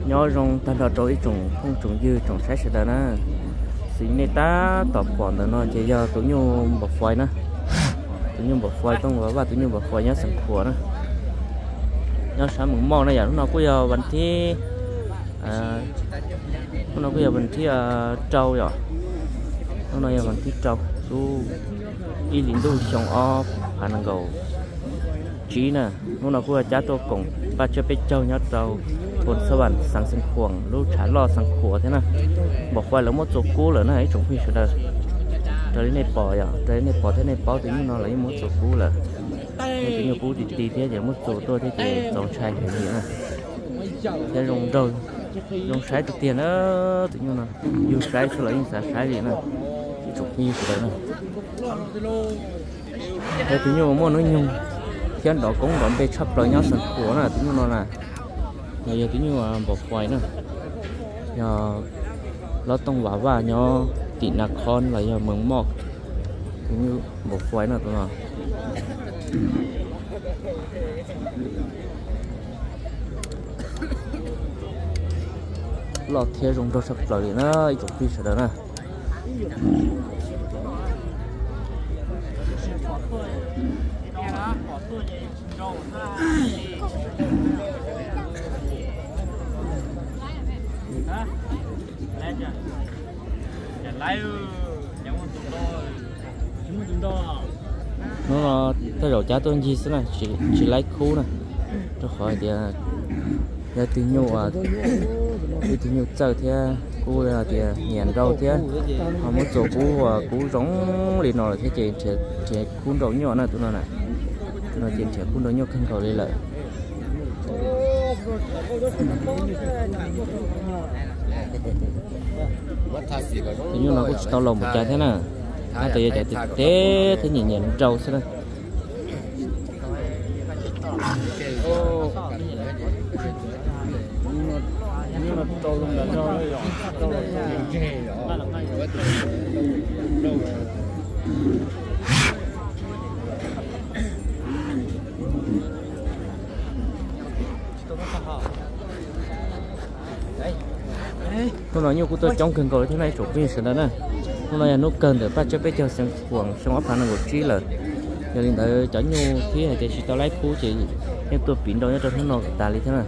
Nyob zoo tag nrho rau ib tsoom phooj tsoom ywg tsoom saib sawv daws na. Xws nej tab tom pom ntawm no ces yog tus nyuj npam fais na. Tus nyuj npam fais, Tooj Vam Vaj tus nyuj npam fais nyob Xeev Khuam na. Nyob sab Mees Moj na yom, hnub no kuj yog vas thib, hnub no kuj yog vas thib rau yom. Hnub no yog vas thib rau lub ib hlis ntuj xyoo ob phav nees nkaum tsib na. Hnub no kuj cab tuaj koom paj tsiab peb caug nyob rau Thoob Xab Vam, xeev Xeev Khuam, lub tshav loj Xeev Khuam thiab na. Npam fais lawv muab txua kub lawm na ib tsoom phooj ywg sawv daws. Raws li nej pom yom, raws li nej pom thiab nej paub tus nyuj no lawv yeej muab txua kub lawm. Tus nyuj kub ti ti thiab ces muab txua tuaj thiab ces txaus ntshai heev li na. Thiab zoo nraug, zoo saib tiag tiag na. Tus nyuj no yug saib xwb los yeej xav saib li na, ib tsoom phooj ywg sawv daws na. Yog tus nyuj muaj hnub nyoog thiab nrov koob nrov npe tshaj plaws nyob Xeev Khuam na tus nyuj no na. Los yog tus nyuj npam fais na. Yog lub Tooj Vam Vaj nyob tim Nas Khon los yog Mees Moj. Tus nyuj npam fais no tus no loj thiab zoo nraug tshaj plaws li na ib tsoom phooj ywg sawv daws na. Hnub no tej zaum cab tuaj ncig xwb na, tsis laib khub na, rau qhov hais tias yog ib tug nyuj, ib tug nyuj txawj thiab kub hais tias nyiam nraug thiab, ho muab txua kub, kub zoo li no lawm thiab ces nrhiav khub nraus nyuaj na tus no na. Tus no ces nrhiav khub nraus nyuaj kawg nkaus li lawm. Tus nyuj no kuj tsis tau laus npaum cas thiab na, tab sis yog cov teb teb thiab nyiam nyiam nraus xwb na. Hnub no nyuj kuj tuaj coob kawg nkaus li thiab na ib tsoom phooj ywg sawv daws na. Hnub no yog hnub kawg ntawm paj tsiab peb caug xeev khuam xyoo ob phav nees nkaum tsib lawm. Yog li ntawd cov nyuj thiab hais tias tsis tau laib khub ces yeej tuaj piv nraus nyob rau hnub no kom tas li thiab na.